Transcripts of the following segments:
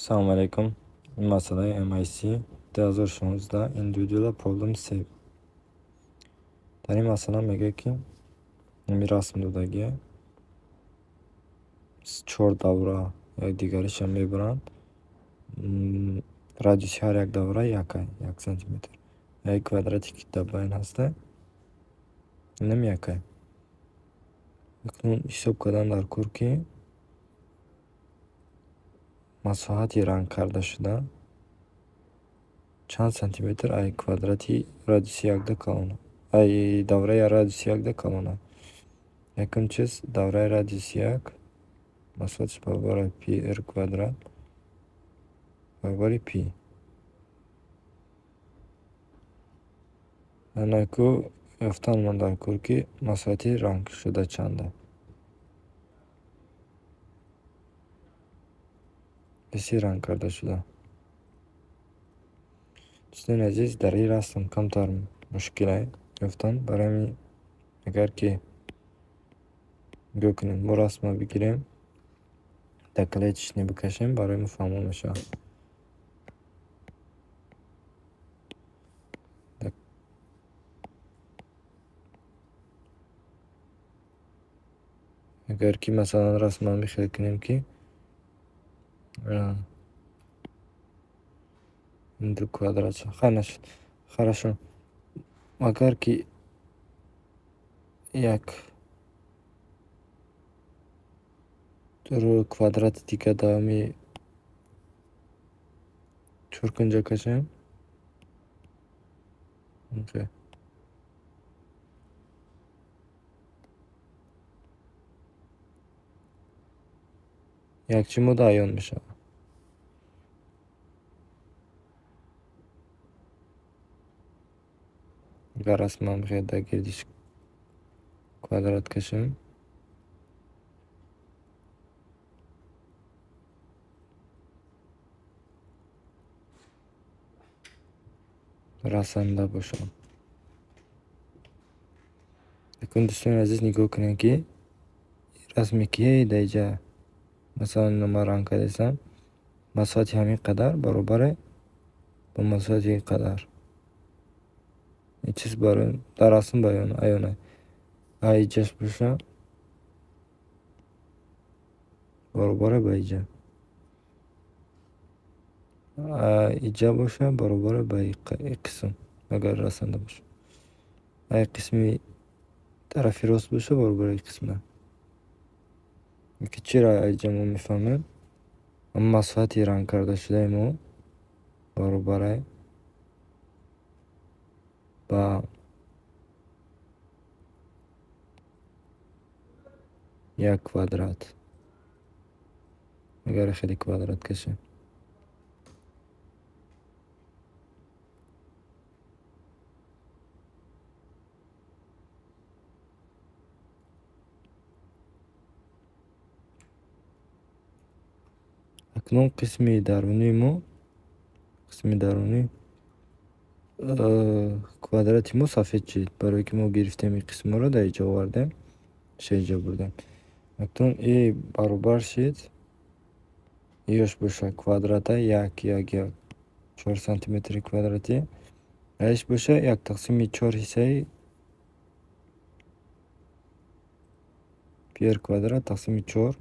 Салом алейкум. Ин масъалаи MIC 2016 Individual Problem 3. Дар ин масъала мегӯяд, ки ҳамин расм додагия чор давра якдигариша мебаранд. Радиуси ҳар як давра як сантиметр. Як квадрате ки дар байн ҳаста, инам якай. Акнун ҳисоб кардан дар кор, ки масоҳати ранг кардашуда чанд сантиметр ай квадрати радиуси якда калона, ай давраи радиуси якда калона. Якум чиз, давраи радиуси як масоҳаташ баробар пи р квадрат баробари пи. Анаку ёфтан ман дар кор, ки масоҳати рангшуда чанда. Ҳисси ранг карда шуда. Дӯстони азиз, дар ин расм камтар мушкиле ёфтан. Барои ҳамин агар ки нигоҳ кунем, мо расмро бигирем, дар клеточный бикашем, барои мо фаҳмо мешавад. Агар ки масалан расмро мехел кунем, ки ин ду квадрат шуд. Хай, нашуд. Хорошо. Агар ки як квадрати дига давоми чоркунҷа кашем, якчи мода аён мешавад. Агар расман бихоҳед дар гирдиш квадрат кашем, расанда бошад. Акнун, дӯстони азиз, нигоҳ кунед, ки расме ки дар инҷа масалан ман ранг кардастам, масоҳати ҳамин қадар баробаре ба масоҳати ин қадар. Ин чиз барои дар расм баён аёна. А иҷаш боша баробаре ба иҷа. А иҷа боша баробаре ба ин қисм, агар расанда боша. А қисми тарафи рост боша баробари ин қисма. Ки чиро иҷа мо мефаҳмем? Масоҳати ранг кардашудаи мо баробаре ба як квадрат. Агар хеле квадрат кашем. Акнун қисми дарунии мо, қисми дарунии квадрати мо сафед шуд, барое ки мо гирифтем ин қисмҳоро дар инҷо овардем, ша инҷо бурдем. Акнун и баробар шуд, ёш боша квадрата як, як, як, чор сантиметри квадратӣ, аиш боша як тақсими чор ҳиссаи пи р квадрат тақсими чор,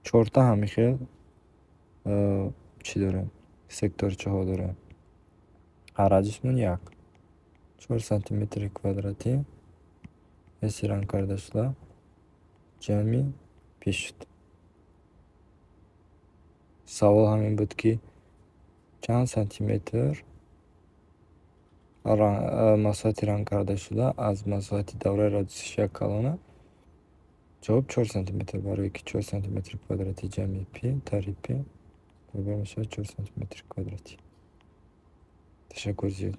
чорта ҳамин хел чӣ дорем, секторчаҳо дорем. А радиусмон як, чор сантиметри квадратӣ ҳисси ранг карда шуда ҷамъи пи шуд. Савол ҳамин буд, ки чанд сантиметр масоҳати ранг карда шуда аз масоҳати давраи радиусиш як калона. Ҷавоб чор сантиметр, барое ки чор сантиметри квадратӣ ҷамъи пи тари пи баробар мешавад чор сантиметри квадратӣ. Ташаккур зиёд.